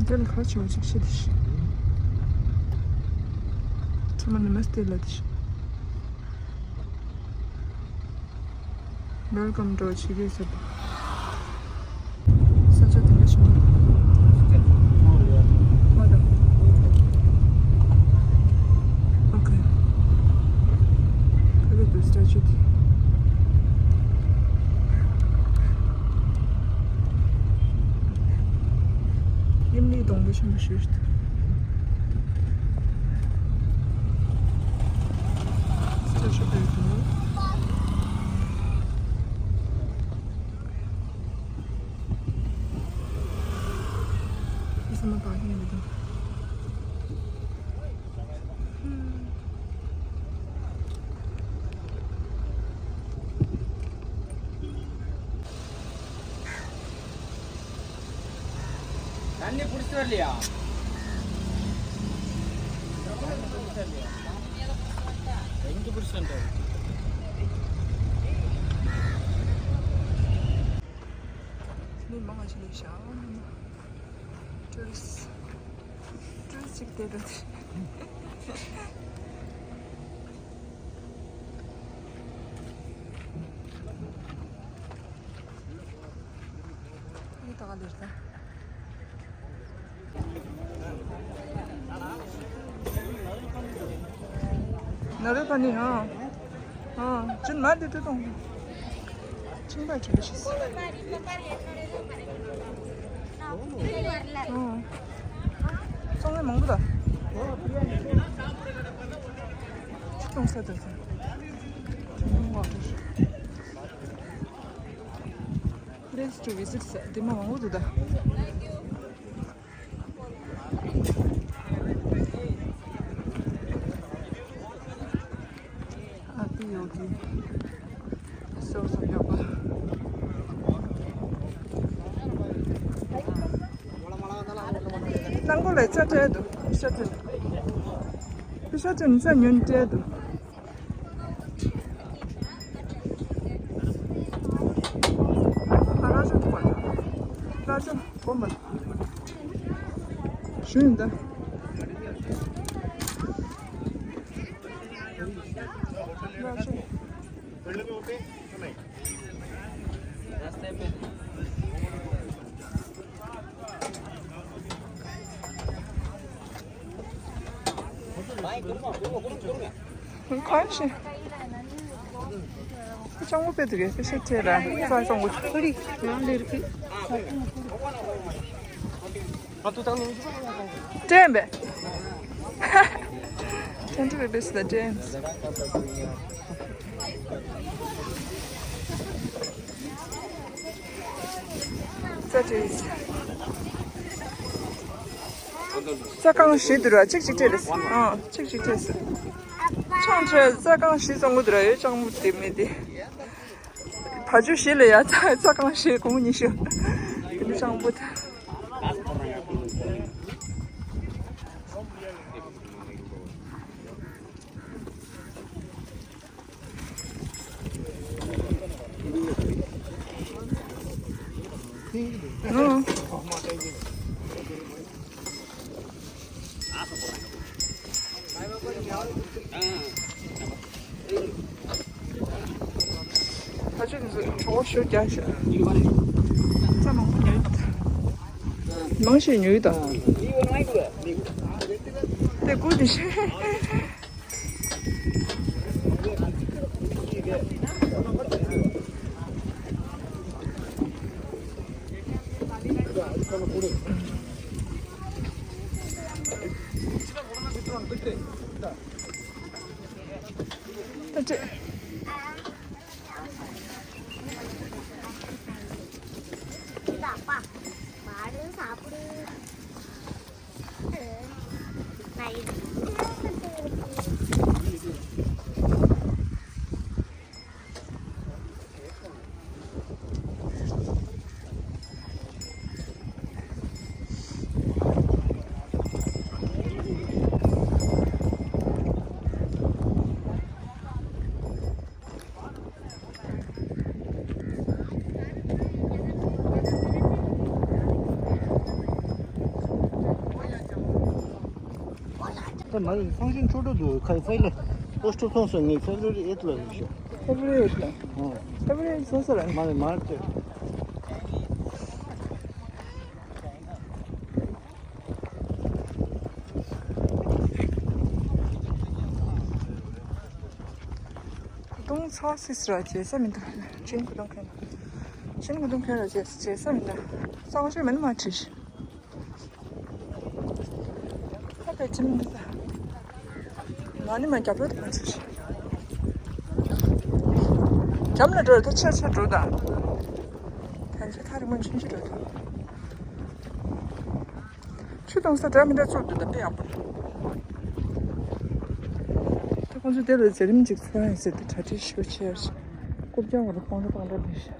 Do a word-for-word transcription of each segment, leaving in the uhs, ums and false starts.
དེ་ལ་ཁ་ཆེ་བ་ཅིག་ཤི་དེ་ཤི། ཚང་མ་ནི་མ་སྟེ་ལ་དེ་ཤི། Welcome to Chigay Sabha. ས་ཆ་དེ་འདྲ་ཞིག་མ་རེད། ཨོ་ཁེ། ཕ་གི་དུ་ས་ཆ་དེ། ཡིམ་ལི་སྡོང་པོ་ཆེན་པོ་ཞིག་རེད། ས་ཆ་དེ་དུ། தண்ணி பிடிச்சிட்டு வரலையா? எங்க பிடிச்சிட்டு வந்தாரு? མི་མང་ང་ཞིག་ལས་ཤག་ཊུ་རི་སི་ཊུ་རི་སི་ཅིག་བསྡད་འགྲོ་དེ། ཡི་ད་ག་ལེར་ད། ན་རེ་ཕ་ནི་ཧ། ཧ། ཅུན་མ་དེ་དུ་དང་། ཆིང་པ་ཆུ་ལ་ཤི། ཧ། ཙོང་ལེ་མང་པོ་ད། ཅི་གཏོང་ས་ད་ད། ཅུན་མ་དེ། Place to visit ས་དེ་མ་མང་པོ་འདུག་ད། ཨ་ཏི་ཡོ་གི་སོ་སོ་ཡོད་པ། ནང་ཁོ་ལ་ཅ་སྤྲད་འདུག་ཤ་སྤྲད། ཤ་སྤྲད་ནི་ཅ་ཉོན་སྤྲད་འདུག་ཨ་ར་ཅོ་ཐུག་པ་ན། ར་ཅོ་སྒོམ་པ་ན། ཞུ་ཡིན་ད། ར་ཅོ། ཁོང་ཞིག་ཅང་པོ་པེ་དུ་གེ་པེ་ཤ་ཐེ་ར་ས་ཙང་གོ་ཆུ་རི་ཡང་ལེར་གི། སྤྲད་པས། ཐན་ཏྲི་བེ་བེ་སི་ལ་སྤྲད། ཙ་ཏྲེ། ཙ་རྐང་བཞི་འདུག་ར། གཅིག་གཅིག་སྤྲད་རེད། ཨ། གཅིག་གཅིག་སྤྲད་ཟེར། ཆང་ཁྲལ་ཙ་རྐང་བཞི་བཙོང་གི་འདུག་ར། ཡོད་ཅང་མུ་དེ་མེད་དེ། བ་ཅུ་བཞི་ལ་ཡ་ཙ་ཙ་རྐང་བཞི་གོང་ཉི་ཤུ། དེ་ནི་ཅང་པོ་ད། ཨང་། ད་ཅི་འདི་ཚོ་གྲོགས་ཤོར་རྒྱག་ཤག་རྩྭ་མང་པོ་ཉོས་ཡོད། མང་ཞིག་ཉོས་ཡོད་ད། དེ་ཀུ་དེ་ཤེས། ད་ཅི། མ་རེད། ཕང་ཤན་ཆོག་འགྲོ་འདུག་ཁ་ཕའི་ལ་པོ་སི་ཊར་མཐོང་སོང་ངས། ཕེབ་རུ་རི་ཨེཊ་ལ་རེད་ཤག February eight ལ། ཨོ། February eight སོང་ས་རེད། མ་རེད། མ་རེད་དེ། ད་དུང་ཚ་སིས་ར་བྱེད་ས་མི་འདུག་ཅིན་གུ་དུང་ཁན། ཅིན་གུ་དུང་ཁན་ར་བྱེད་བྱེད་ས་མི་འདུག་གཙང་ཆུ་མིན་མ་བྲིས། ཁ་པའི་ཅིན་མི་འདུག་ང་ནི་མ་རྒྱབ་ལོག་ཏུ་མ་བྲིས། རྒྱབ་ལ་འགྲོ་ད་ཆ་ཆ་འགྲོ་ད། ཐན་ཆ་ཐ་རི་མོན་ཆུན་ཆུ་འགྲོ་ད། ཆུ་གཏོང་ས་འདྲ་མི་འདྲ་བཙུགས་འདུག་ད་དཔེ་ཡག་པོ་རེད། ད་ཁོང་ཚོ་དེ་ལ་མཛད་རིམ་ཅིག་ཚོགས་ཡིན་ཟེར་ཏེ་གྲ་སྒྲིག་ཞུ་ཆེར་རྐུབ་བཀྱག་བར་སྤང་འདྲ་སྤང་འདྲ་ལས་ཤག་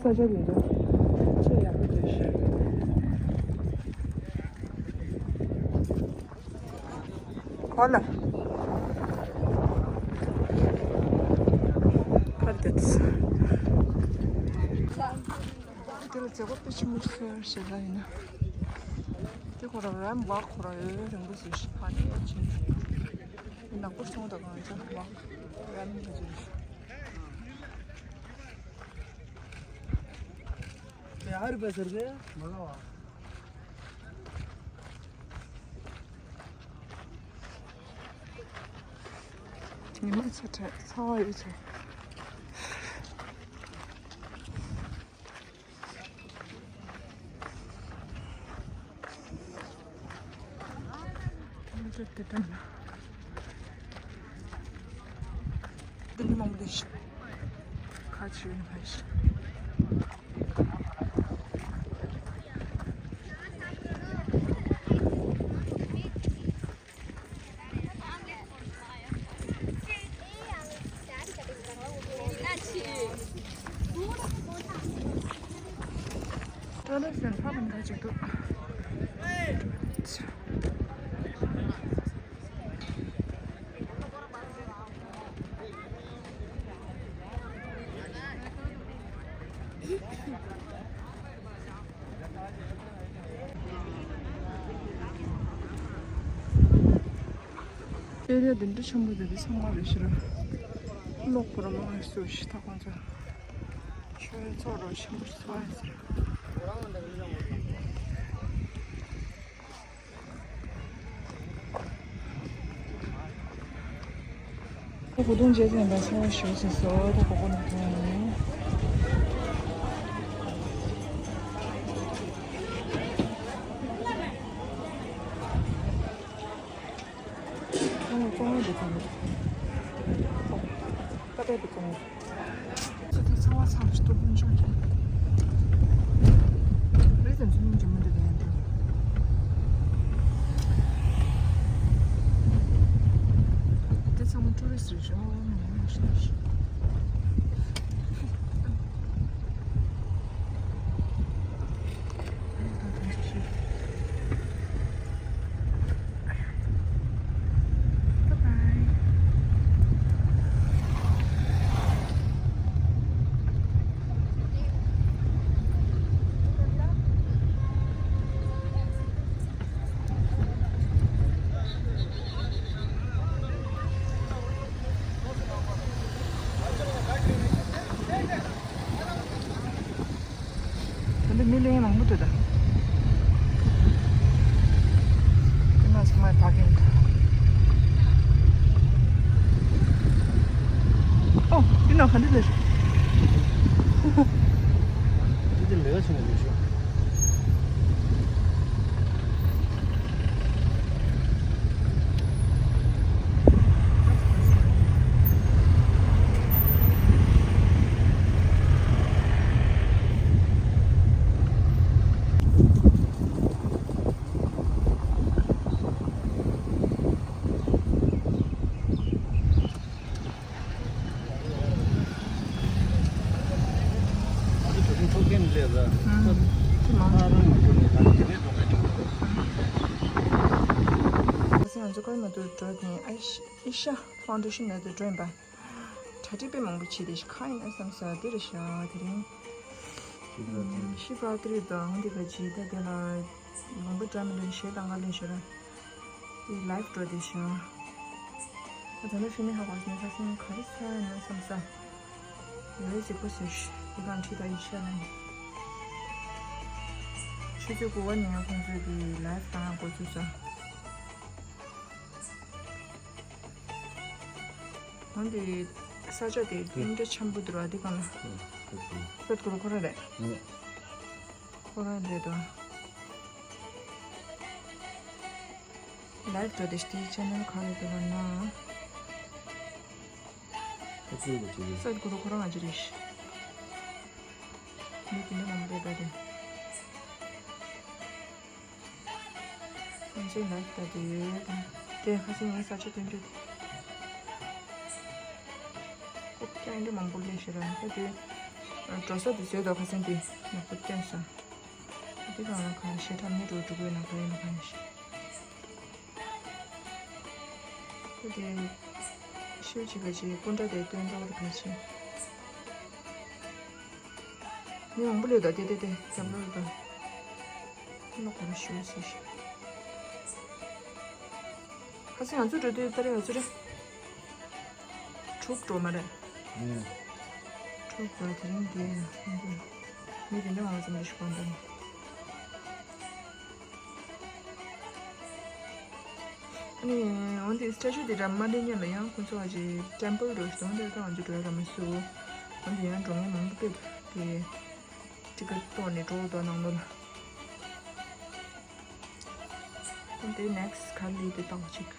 ས་ཆ་ལས་འདུག་ཆེས་ཡག་པོ་འདུག་ཤག་གོ་ལ། ཁར་དེ་ཚོ། དེ་ལ་མཛད་སྒོ་དཔེ་ཆེན་པོ་ཞིག་ཡོད་ཞེས་ལ་ཡིན་ན། དེ་ཁོ་རང་རམ་བག་ཁོ་རང་ཡོད་རིང་པོ་ཞིག་ཕ་ནས་ཡོད་ཕྱིན། ནག་པོ་སོང་དང་གང་ཚ་བག་རམ་ག་ཚོད་ཞིག་ཡ་ཧར་པ་ཟེར་གི་མ་ག་བ། ཉི་མ་ཚ་ཚ་ཚ་བ་ཡོད་ཚ། འདི་མི་མང་པོ་འདུག་ཁ་ཆུ་ཡིན་པ་ཞིག་ཊོའི་ལེཊ་ལ་ཕ་བུ་འདྲ་ཅིག་འདུག་ཨེ་རི་ཡ་འདི་འདྲ་ཆེན་པོ་འདི་འདི་ཚང་མ་རེད་ཤི་ར། གློག་པོ་ར་མང་ང་སུ་ཤི་ཐ་ཁོང་ཚོ། ཆོས་ཚོགས་རོགས་ཆེན་པོ་ཞིག་ཚོགས་ཡིན་ཟེར། ད་གོ་དུང་རྗེས་ཟིན་པ་ཚང་མ་ཞུ་ཟིན་སོ། ད་གོ་གོ་ནང་ཐོན་ཡོང་། ཚང་མ་བཙོང་བ་འདི་ཚང་མ། ཀ་པའི་འདི་ཚང་མ། ཚོ་དེ་ཚོ་བ་ཚང་ཞིག་ཏུ་ཀུན་བྱུང་ཅན། རི་དང་ཚོ་མིན་གྱི་མི་འདུག་ལྡན་འདུག་དེ་ཚང་མ་ཊུ་རི་སི་རེད་ཤག་མི་ཡོང་ཞིག་ནས་ཤིག་ད་ལྟ་མི་གླེང་མང་པོ་འདུག་ད། དེ་ན་ཚང་མ་པར་ཀིང་འདུག་ཨོ། འདི་ན་ག་འདྲ་རེད། འདི་དེ་ལས་ཀ་བྱེད་ན་ཡོད་ཤོག་ང་ཚོ་ཀརྨ་ཏུར་འགྲོ་དེ་ཨེ་ཤ་ཕའུན་ཌེ་ཤན་ནས་དུ་འགྲོ་ཡིན་པ། གྲ་སྒྲིག་དཔེ་མང་པོ་བྱས་ཏེ་ཁ་ཡིན་ན་བསམ་ས་དེ་རེད་ཤག་དེ་རིང་ ཤི་ཕ་ཏི་རི་དང་འདི་ག་ཅི་ད་དེ་ལ་མང་པོ་འདྲ་མི་འདྲ་ཞེ་དང་ག་ལེན་ཤེ་ར། དེ་ལའིབ་འགྲོ་དེ་ཤ། ད་ད་ལ་ཤི་ནི་ཧ་གོ་ཤི་ནི་ཁ་སང་ག་རེ་ས་ཡ་ན་བསམ་ས། ཡོད་ཅིག་པོ་ཟེར་ཤི་དེ་གང་ཁྲི་ད་ཡི་ཤ་ན། ཆུ་ཚོད་དགུ་པ་ནས་ཁོང་ཚོས་དེ་ལའིབ་བཏང་འགོ་ཚུགས་ས། འོན་ཏེ་ས་ཆ་དེ་སྟོན་འདྲ་ཆེན་པོ་འདུག་ར་དེ་གང་ལ། ཧུ། ཧུ། ཧུ། ཧྥེད་གུ་རུ་ཁོ་རང་རེད། ཧུ། ཁོ་རང་རེད་དོ། ལའིབ་འགྲོ་དེ་ཤི་དེ་ཆེ་ནལ་གང་རེད་འདུག་ལ་ན། ཧྥེད་གུ་རུ་ཁོ་རང་ཨ་ཅི་རེད་ཤི། མི་དེ་འདྲ་མང་པོ་རེད་དོ་དེ། ང་ཚོའི་ལ་ལྟ་དེ་ཡོད་དང་། དེ་ཁ་སང་ངའི་ས་ཆ་སྟོན་རྒྱུ། ཁོ་སྐྱ་འདི་མང་པོ་སླེབས་ཤེ་ར་ཁ་དེ། འགྲོ་ས་དེ་བཟོས་དོ་ཁ་སང་དེ་ནག་པོ་སྟོན་ས། དེ་གང་ལ་གང་ཤེ་ཁྲ་མི་འགྲོ་འགྲོ་དགོས་ན་ག་ཡིན་ན་གང་ཤེ། ཁོ་དེ་ཤེའུ་ཅིག་ག་ཅིག་སྐུ་འདྲ་དེ་སྟོན་ཐོག་རུ་ག་ཅིག་མི་མང་པོ་སླེབས་དོ་དེ་དེ་དེ་རྒྱབ་ལོགས་རུ་དོ། ཁོ་ན་ཁོ་རུ་ཤེའུ་ཟེར་ཤེ། ཁ་སང་ང་ཚོ་འགྲོ་དུས་ཏ་རེ་ང་ཚོ་རེ། དྲུག་འགྲོ་མ་རེད། ཨུ། དྲུག་འགྲོ་དེ་རིང་དེ་ཡང་མི་དེ་འདྲ་མང་ཙམ་རེ་ཞིག་གོ་འདུག་ཨ་ནི་འོན་ཏེ་སི་ཊེ་ཅུ་དེ་འདྲ་མ་སླེབས་སྔོན་ལ་ཡང་ཁོ་ཚོ་ཨ་ཅེ་ཊེམ་པལ་འགྲོ་ཞིག་འོན་ཏེ་ད་ང་ཚོ་འགྲོ་ཡ་ར་མ་སུ། འོན་ཏེ་ཡང་འགྲོ་མཁན་མང་པོ་སླེབས་དེ། ཊི་ཀེ་ཊི་བཏོན་ནས་འགྲོ་འདུག་ནང་ལོགས་ལ། འོན་ཏེ་ནེག་སི་ཊི་ག་ལི་དེ་བཏང་ཅིག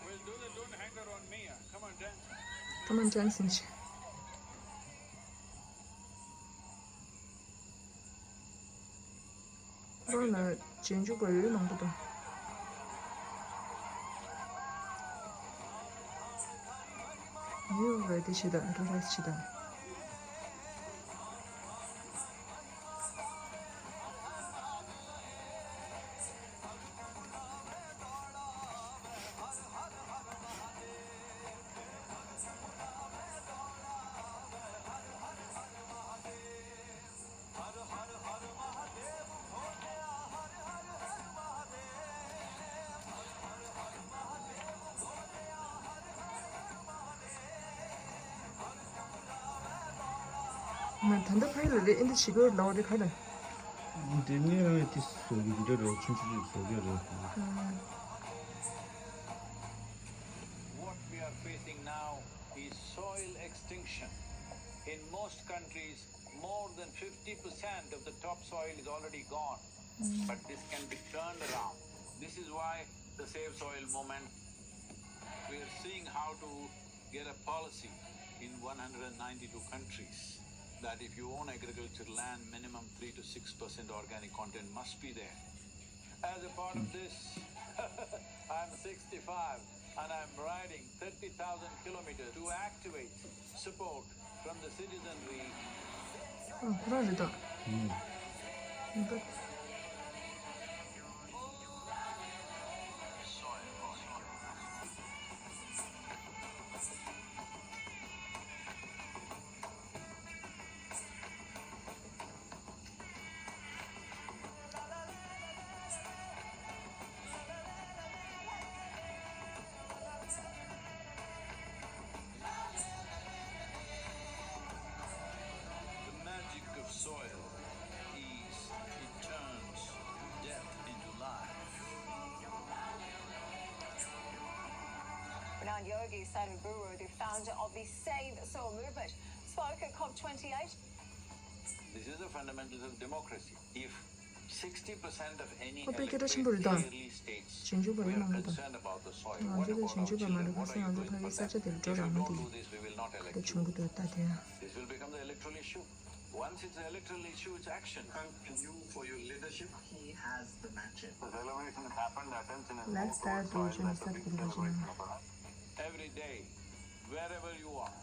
We'll do the don't hang around me. Come on, dance. Come on, dance. རང་ལ་རྗེས་འཇུག་པ་ཡོད་མང་པོ་དང་། ནིའུ་ཡོག་ལ་དེ་བྱེད་དང་རོ་རེས་བྱེད་དང་། ང་ད་ལྟ་ཕ་གི་ལ་རེད་ཨེ་འདི་བྱེད་དགོས་ལའོ་རེད་ག་རེད། འདི་ནི་ཨ་དེ་བཟོ་གི་འདི་རེད་ཆུང་ཆུང་ཅིག་བཟོ་གི་རེད། What we are facing now is soil extinction. In most countries, more than fifty percent of the topsoil is already gone. But this can be turned around. This is why the Save Soil movement, we are seeing how to get a policy in one hundred ninety-two countries that if you own agriculture land, minimum three to six percent organic content must be there. As a part of this, I'm sixty-five and I'm riding thirty thousand kilometers to activate support from the citizenry. ཨ་ཁོ་རང་རེད་ད། ཨུམ། ཨ་ད། The magic of soil is it turns death into life. Renowned yogi Sadhguru, the founder of the Save Soil movement, spoke at COP twenty-eight. This is the fundamentals of democracy. If ཁོ་དཔེ་སྐད་གྲགས་ཆེན་པོ་རེད་ད། ཞིབ་འཇུག་པ་ཡིན་མ་རེད་ད། ང་ཚོ་ལ་ཞིབ་འཇུག་པ་མ་རེད། ཁ་སང་ང་ཚོ་ཕ་གིའི་ས་ཆ་དེར་འགྲོ་རག་མ་འདུག་ད་བྱུང་གི་འདུག་ད་དེ་ཡང་། This will become the electoral issue. Once it's an electoral issue, it's action. Thank you for your leadership. He has the magic. This elevation has happened at an Let's start the journey celebration of a life. Every day, wherever you are,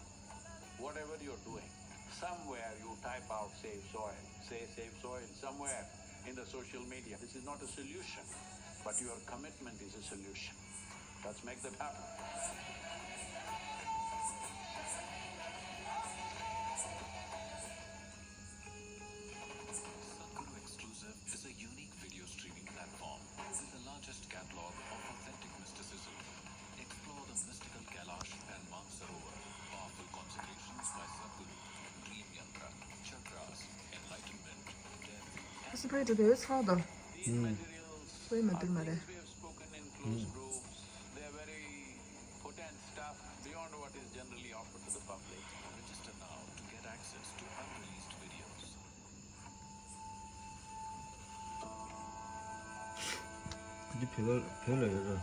whatever you're doing, somewhere you type out "save soil," say "save soil" somewhere in the social media. This is not a solution, but your commitment is a solution. Let's make that happen. Sadhguru Exclusive is a unique video streaming platform with the largest catalog of authentic mysticism. Explore the mystical Kailash and Mansarovar, powerful consecrations by Sadhguru, Dream Yantra, chakras, enlightenment, death, and Spread the these materials are things we have spoken in closed groups. They are very potent stuff beyond what is generally offered to the public. Register now to get access to unreleased videos. འདི་བོད་ལ་བོད་ལ་ཡོད་ར།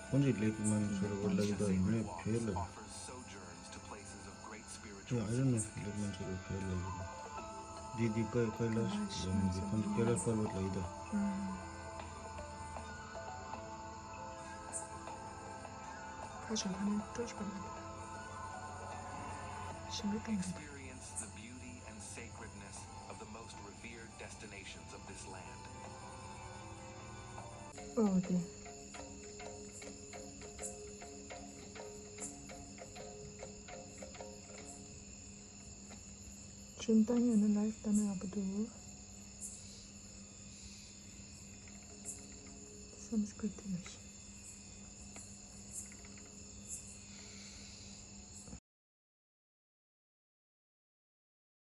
ཁོང་ཚོས་ལེགས་སྨོན་ཚོར་བ་ལ་ཡི་དྭགས་ཡིན་ནའི་བོད་ལ། ཡང་ཨ་རི་ནས་ལེགས་སྨོན་ཚོར་བ་བོད་ལ་ཡོད་ར། འདི་འདི་ཀའི་ཀའི་ལ་ཞིག་ལ་མི་འདི་ཁོང་ཚོ་ཀའི་ལ་པར་བ་ལ་ཡི་དྭགས། ཁ་ཆེ་ཁ་ནས་སྤྲོ་ཆོག་མ་འདུག་ཞིམ་པོ་སྤྲོ་མ་འདུག Experience the beauty and sacredness of the most revered destinations of this land. ཨོ་དེ། ཞུན་ཏང་ཡོད་ན་ལའིབ་ལྟ་ན་ཡག་པོ་འདུག Sanskrit version.